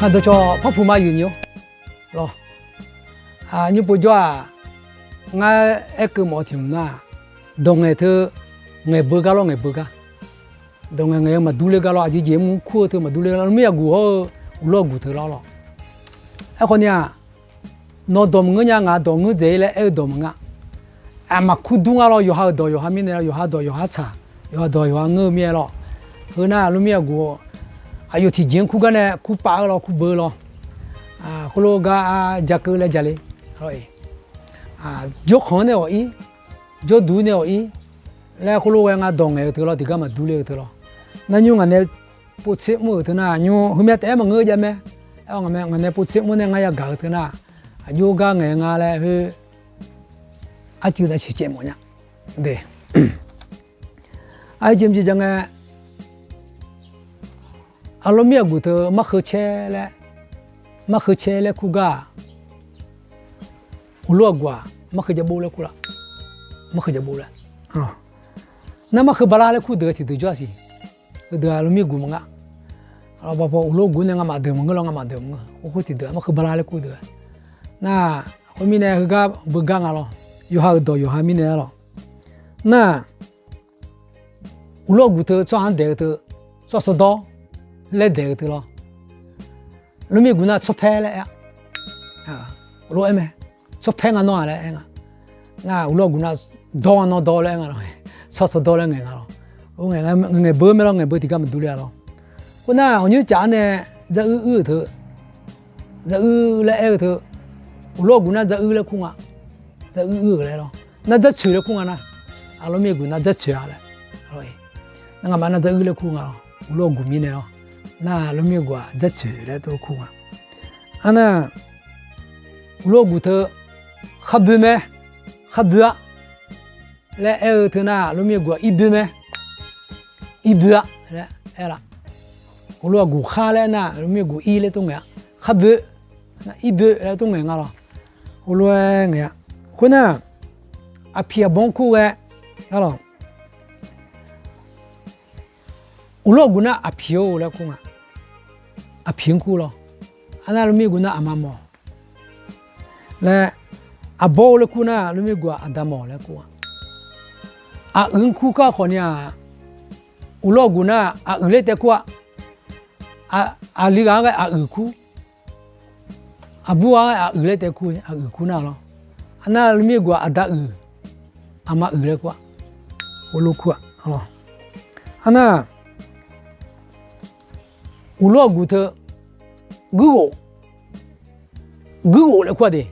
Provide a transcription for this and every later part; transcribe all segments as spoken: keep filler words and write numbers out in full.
Aqdawqcawq par puq ma yuif nyi-or lawr. Nymr povjawr-aq, ngar aerkeuv mawf-eu tiq hmq nar-aq, dawq ngaeq teu ngaeq beu gar lawr, ngaeq beu gar. Dawq ngaeq ngaeq-eu maqdur ler gar lawr, aqjeq jeq mr kur-eu teu maqdur ler gar lawr, mirnae guq hawr-eu uqlawr guq teu lawr lawr. Aerkhawf ni-aq, nawq dawq maqngeur nya, ngaq dawq ngeur dzaeq-ir laer aer-eu dawq maqngeur-a. Aqmaqkur dur ngar lawr, yawqha-euq dawq yawqha mirnae lawr, yawqha dawq yawqha tsaq, yawqha dawq yawqha ngeur-eu mirnae lawr. Heu nar, lmr mir-aq guq, aqyawf tiqjeq-anr kur gar nae kur pav-eu lawr, kur beu lawr. Khoerlof gar ja keuv laer ja le. Jawrkhanq-anr nae ghawq-ir, jawrduq nae ghawq-ir laer khoerlof ghae nga dawq ngaeq-eu teu lawr, tiqgar maqdur ler-eu teu lawr. Nar nymr ngaq nae povtser mr-euq teu nar, nymr heumya taef-aer maqngeur jav mae. Aer-awr ngaq nae povtser mr nae ngar yagaq-eu teu nar, aqjox gar ngaeq nga laer khoer arcuiv dav ciqcaev mawf nya. Aqjeq jeq ja ngae, aqlawr mir aqguq teu markheu caer laer, markheu caer laer kur gar-aq, uqlawr aqguq-aq markheu jav bov laer kur la. Markheu jav bov laer, nar markheu bala laer kur deuq-a tiqdeuq jawr-a siq. Heudeuq-aq lmr mir guq maqnga. Aqlawr paw uqlawr guq nae ngamaf deuq maqngeur lawr, ngamaf deuq maqngeur. Khoer khoer tiqdeuq-aq markheu bala laer kur deuq-a. Nar khoermirnae heugar beugar nga lawr. Yawqha-euq dawq yawqha mirnae-a lawr. Nar uqlawr guq teu tsawrhaq-anr daeq-eu teu, tsawrhaq sawdawr laer daeq-eu teu lawr. Lmr mir guq nar tsawrpaer laer aer-a. Lof-aer mae, tsawrpaer nga nawr-a laer aer nga. Nar uqlawr guq nar dawr nga nawr dawr laer aer nga lawr. Tsawrhaq sawdawr laer ngaeq nga lawr. Ngaeq beu mae lawr, ngaeq beu tiqgar maqdur ler-a lawr. Khoernar ghawqnymr caf-anr nae dzaruir uir-euq teu, dzaruir laer aer-eu teu, uqlawr guq nar dzaruir laer kur nga. Dzaruir uir-euq laer lawr. Nar dzartsoeq laer kur nga nar, aqlawr mir guq nar dzartsoeq-a laer. Nar ngaqma nar dzaruir laer kur nga lawr, uqlawr guq mirnae lawr. Nar lmr mir guq-aq dzartsoeq laer teu kur nga. Arnar uqlawr guq teu kharboe mae, kharboe-a laer aer-eu teu nar lmr mir guq-aq irboe mae, irboe-a laer aer la. Uqlawr guq khar laer nar lmr mir guq ir laer tov ngaeq-a. Kharboe, irboe laer tov ngaeq nga lawr. Uqlawr-aer ngaeq-a. Khoernar aqpiq aqbawr-anr kur ghae-a lawr. Uqlawr guq nar aqpiq-or laer kur nga. Aqpiq-anr kur lawr. Arnar lmr mir guq nar aqma mawq laer, aqbawr-or laer kur nar lmr mir guq-aq aqda mawq laer kur nga. Aqyuif-anr kur kar khawf ni-aq, uqlawr guq nar aqyuif laer taev kur-a. Aqli ghaq-anr ghae aqyuif kur, aqbur ghaq-anr ghae aqyuif laer taev kur, aqyuif kur nar lawr. Arnar lmr mir guq-aq aqda uiq, aqma uiq laer kur-a. Uqlawr kur-a. Arnar uqlawr guq teu guirghof, guirghof laer kur-a de.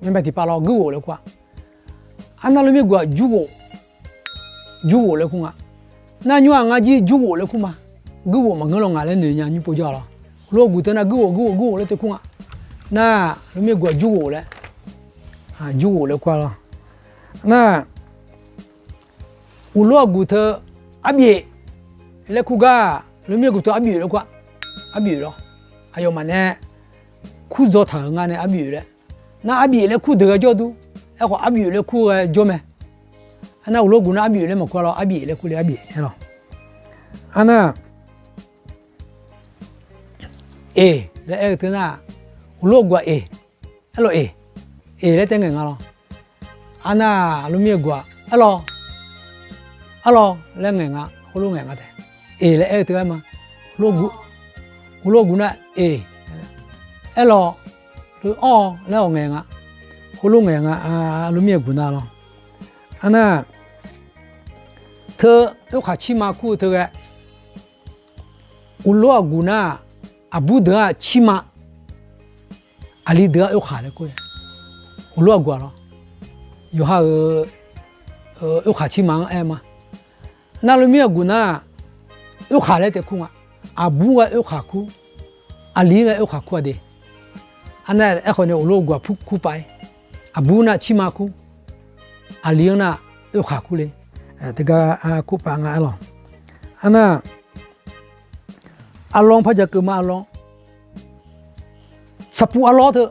Myanbae tiqpav lawr guirghof laer kur-a. Arnar lmr mir guq-aq jurghof, jurghof laer kur nga. Nar nymr-aq ngar jir jurghof laer kur ma. Guirghof maqngeur lawr ngaq laer noeq nya nymr povjawr-a lawr. Uqlawr guq teu nar guirghof guirghof guirghof laer taev kur nga. Nar lmr mir guq-aq jurghof laer, jurghof laer kur-a lawr. Nar uqlawr guq teu arbyaef laer kur gar, lmr mir guq teu arbyaef laer kur-a. Arbyaef lawr. Aqyawfmaf nae kur dzaw taq-euq nga nae arbyaef laer. Nar arbyaef laer kur deuq ghae jawr dur. Aerkhawf arbyaef laer kur ghae jawr mae. Arnar uqlawr guq nar arbyaef laer maqkur-a lawr, arbyaef laer kur le, arbyaef aer lawr. Arnar eq laer aer-eu teu nar, uqlawr guq-aq eq, aerlawq eq, eq laer taev ngaeq nga lawr. Arnar lmr mir guq-aq aerlawq, aerlawq laer ngaeq nga, khoerlof ngaeq nga taef. Eq laer aer-eu teu-aer ma. Uqlawr guq nar eq, aerlawq, awr laer-awq ngaeq nga. Khoerlof ngaeq nga, lmr mir guq nar lawr. Arnar teu oerkhaq cirma kur-eu teu ghae, uqlawr aqguq nar-aq, aqbur deuq-aq cirma, aqli deuq-aq oerkhaq laer kur-a. Uqlawr aqguq-aq lawr, yawqha-euq oerkhaq cirma-anr aer ma. Nar lmr mir aqguq nar, oerkhaq laer taef kur nga. Aqbur ghae oerkhaq kur, aqli ghae oerkhaq kur-a de. Arnar aerkhawf ni uqlawr aqguq-aq kur pav-ir. Aqbur nar cirma kur, aqli-anr nar oerkhaq kur le. Teugar kur pav nga aer lawq. Arnar arlawr par ja keuv ma, arlawr, tsaqpuv arlawr teu,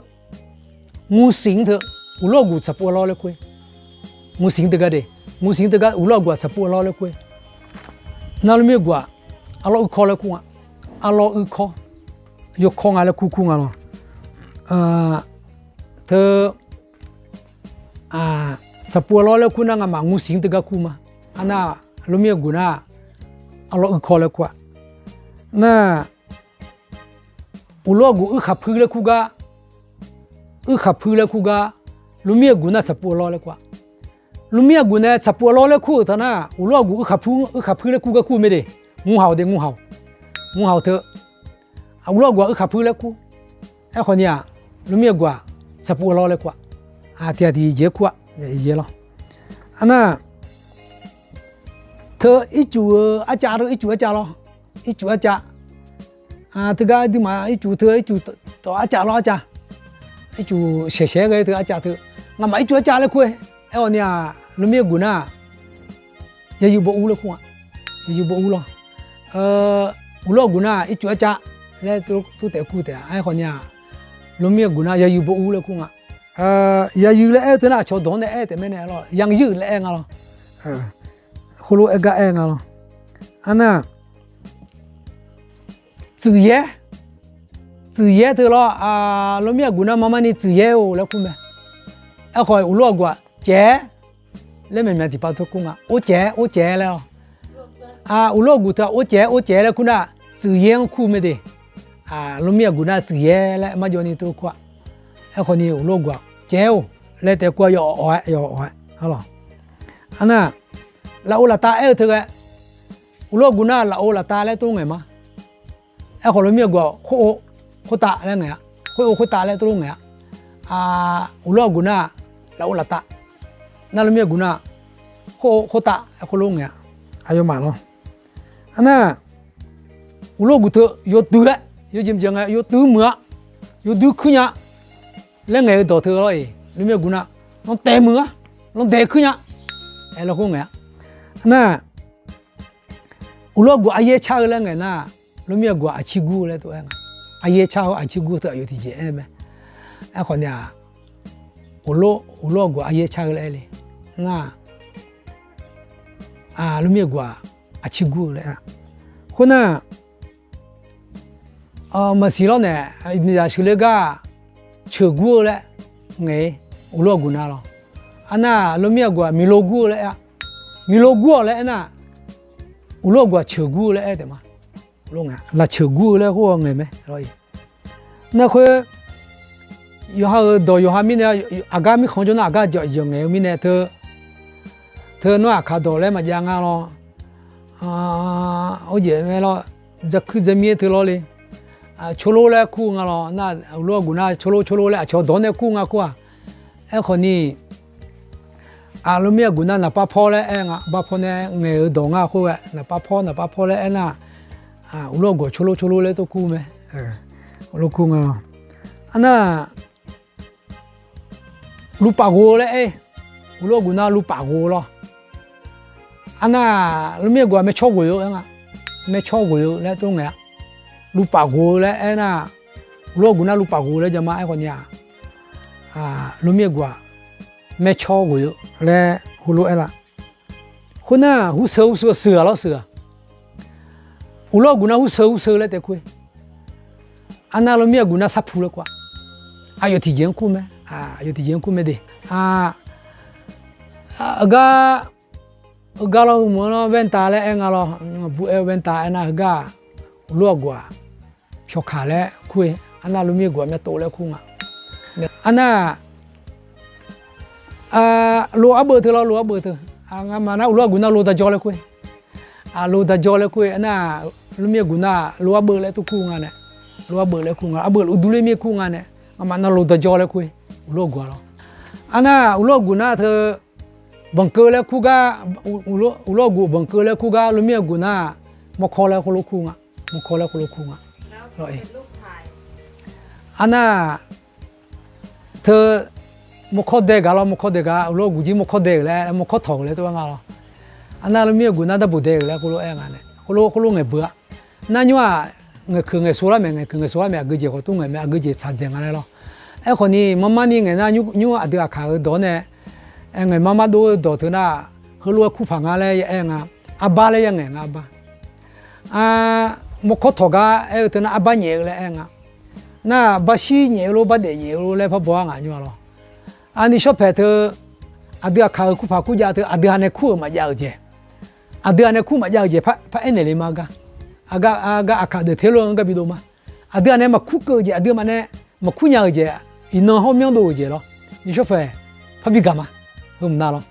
ngusif-anr teu, uqlawr aqguq tsaqpuv arlawr laer kur-ir. Ngusif-anr teugar de, ngusif-anr teugar uqlawr aqguq-aq tsaqpuv arlawr laer kur-ir. Nar lmr mir aqguq-aq arlawr uirkawr laer kur nga. Arlawr uirkawr, yawkawr nga laer kur kur nga lawr. Teu, tsaqpov arlawr laer kur nar ngamaf ngu siq-anr teugar kur ma. Arnar, lormir aqguq nar, arlawr uirkawr laer kur-a. Nar, uqlor aqguq uirkhaq puir laer kur gar, uirkhaq puir laer kur gar, lormir aqguq nar tsaqpov arlawr laer kur-a. Lormir aqguq nae tsaqpov arlawr laer kur-euq taq nar, uqlor aqguq uirkhaq puir, uirkhaq puir laer kur gar kur mae de. Ngur haq-awq de, ngur haq-awq. Ngur haq-awq teu. Uqlor aqguq-aq uirkhaq puir laer kur. Aerkhawf ni-aq, lormir aqguq-aq tsaqpov arlawr laer kur-a. Tiq ghaq tiqjeq-aer kur-a, lawr. Arnar, teu ircuf-eu arcav teu ircuf arcav lawr. Ircuf arcav. Teugar duimaf ircuf teu ircuf tawf arcav lawr arcav. Ircuf shaeqshaeq-aer ghae teu arcav teu. Ngamaf ircuf arcav laer kur-e. Aerkhawf ni-aq, lormir aqguq nar, yayuiv baw ur laer kur nga. Yayuiv baw ur lawr. Uqlor aqguq nar ircuf arcav laer tov taef kur taef-a. Aerkhawf ni-aq, lormir aqguq nar yayuiv baw ur laer kur nga. Yayuiv laer aer-eu teu nar aqcawq dawq-anr nae aer taef mae nae lawr, yayuiv laer aer nga lawr. Khoerlof aer gar aer nga lawr. Arnar, tsuif yaer, tsuif yaer teu lawr, lormir aqguq nar marmarni tsuif yaer-or laer kur mae. Aerkhawf uqlor aqguq-aq caev-aer laer maeqmyaq tiqpav teu kur nga. Or caev-aer, or caev-aer laer lawr. Uqlor aqguq teu-aq or caev-aer, or caev-aer laer kur nar, tsuif yaer-anr kur mae de. Lormir aqguq nar tsuif yaer laer marjawv ni tov kur-a. Aerkhawf ni uqlor aqguq-aq caev-or laer taef kur-a, yawawq-aer, yawawq-aer, arlawq. Arnar, lafov laftav aer-eu teu ghae, uqlor aqguq nar lafov laftav laer tov ngaeq ma. Aerkhawf lormir aqguq-aq khoer-or khoertav laer ngaeq-a. Khoer-or khoertav laer tov ngaeq-a. Uqlor aqguq nar lafov laftav, nar lormir aqguq nar khoer-or khoertav aer khoerlof ngaeq-a. Aqyawfmaf lawr. Arnar, uqlor aqguq teu yawdui-aer, yawjeq maqjeq ngae yawdui muiq-a, yawdui kuir nya laer ngaeq-eu dawq teu lawr-iq, lormir aqguq nar landaeq muiq-a, landaeq kuir nya aer lawr khoer ngaeq-a. Arnar, uqlor aqguq aryaer car-eu laer ngaeq nar, lormir aqguq-aq aqcir gur-eu laer tov aer nga. Aryaer car-eu aqcir gur teu aqyawf tiqjeq aer mae. Aerkhawf ni-aq, uqlor aqguq aryaer car-eu laer aer le. Nar, lormir aqguq-aq aqcir gur-eu laer aer-a. Khoernar, maqsiq lawr nae, miqzaq sheuqle gar ceuq gur-eu laer ngaeq-ir, uqlor aqguq nar lawr. Arnar lormir aqguq-aq miqlo gur-eu laer aer-a. Miqlo gur-awq laer aernar, uqlor aqguq-aq ceuq gur-eu laer aer taef ma. Lafceuq gur-eu laer khoer ngaeq mae. Nar khoer, yawqha-euq dawq yawqha mirnae, aqgar mirkhanq jawr nar aqgar jawq ngaeq-eu mirnae teu, teu nawr aqkaq dawq laer maqjav nga lawr. Orjaev mae lawr, dzakuir dzamir-aer teu lawr le. Corlor laer kur nga lawr nar, uqlor aqguq nar corlor corlor laer aqcawq dawq-anr nae kur nga kur-aq. Aerkhawf ni, lormir aqguq nar naqpar pawr laer aer nga, bar pawr nae ngaeq-eu dawq nga khoer ghae, naqpar pawr naqpar pawr laer aernar, uqlor aqguq corlor corlor laer tov kur mae. Lof kur nga. Arnar, luvpaf ghof-eu laer aer, uqlor aqguq nar luvpaf ghof-eu lawr. Arnar, lormir aqguq-aq maeqcawr ghoeq-eu aer nga, maeqcawr ghoeq-eu laer tov ngaeq-a. Luvpaf ghof-eu laer aernar, uqlor aqguq nar luvpaf ghof-eu laer jama aerkhawf ni-aq, lormir aqguq-aq maeqcawr ghoeq-eu laer heulof aer la. Khoernar hurseu hurseu-eu sheuq-aq lawr sheuq-aq. Uqlor aqguq nar hurseu hurseu laer taef kur-e. Arnar lormir aqguq nar sarpu laer kur-a. Aqyawf tiqjeq-anr kur mae. Aqyawf tiqjeq-anr kur mae de. Heugar, heugar lawr heu meuq-anr lawr แว่นตา laer aer nga lawr, ngaqbur aer-eu แว่นตา aernar heugar-aq, uqlor aqguq-aq pyawqkaq laer kur-e. Arnar lormir aqguq-aq myavtov laer kur nga. Arnar, lo arbeuv teu lawr, lo arbeuv teu. Ngamaf nar uqlor aqguq nar lo daqjawr laer kur-e. Lo daqjawr laer kur-e. Arnar, lormir aqguq nar lo arbeuv laer tov kur nga nae, lo arbeuv laer kur nga, arbeuv luf durler mir kur nga nae, ngamaf nar lo daqjawr laer kur-e. Uqlor aqguq-a lawr. Arnar uqlor aqguq nar teu banqkeuv laer kur gar, uqlor aqguq banqkeuv laer kur gar lormir aqguq nar mawrkawr laer khoerlof kur nga. Mawrkawr laer khoerlof kur nga. Arnar, teu mawrkawr dae gaq lawr, mawrkawr dae gaq, uqlor aqguq jir mawrkawr dae-euq laer, mawrkawr tawq-euq laer tov-aer nga lawr. Arnar lormir aqguq nar darboq dae-euq laer khoerlof aer nga nae, khoerlof, khoerlof ngaeq beu-a. Nar nymr-aq, ngaeqkeuq ngaeqsov lar mae, ngaeqkeuq ngaeqsov lar mae, aqgeujeq khawf tov ngaeq mae, aqgeujeq tsaqdzaeq nga laer lawr. Aerkhawf ni marmarni ngaeq nar nymr aqdui aqkaq-euq dawq-anr nae, ngaeq marmar dov-eu dawq teu nar, heulof-aer kur paq nga laer ya aer nga, arbar laer ya ngaeq nga arbar. Mawrkawr tawq gar aer-eu teu nar arbar nyaef-eu laer aer nga. Nar barshir nyaef-eu lor, bardaef nyaef-eu lor laer par baw-ar ngaq nymr-a lawr. Aqni shawr paeq teu, aqdui aqkaq-euq kurpaq kurjav teu aqdui ha nae kur-euq maqjav-euq jeq, aqdui ha nae kur maqjav-euq jeq par aernaeq le ma gar. Aqgar aqkaq deuq teulor-anr gar bidov ma. Aqdui ha nae maqkur keuv-eu jeq, aqdui maqnae maqkur nya-euq jeq, iqnan hawr myanr dov-euq jeq lawr. Nishawr paeq par bi gaq ma. Heu mq nar lawr.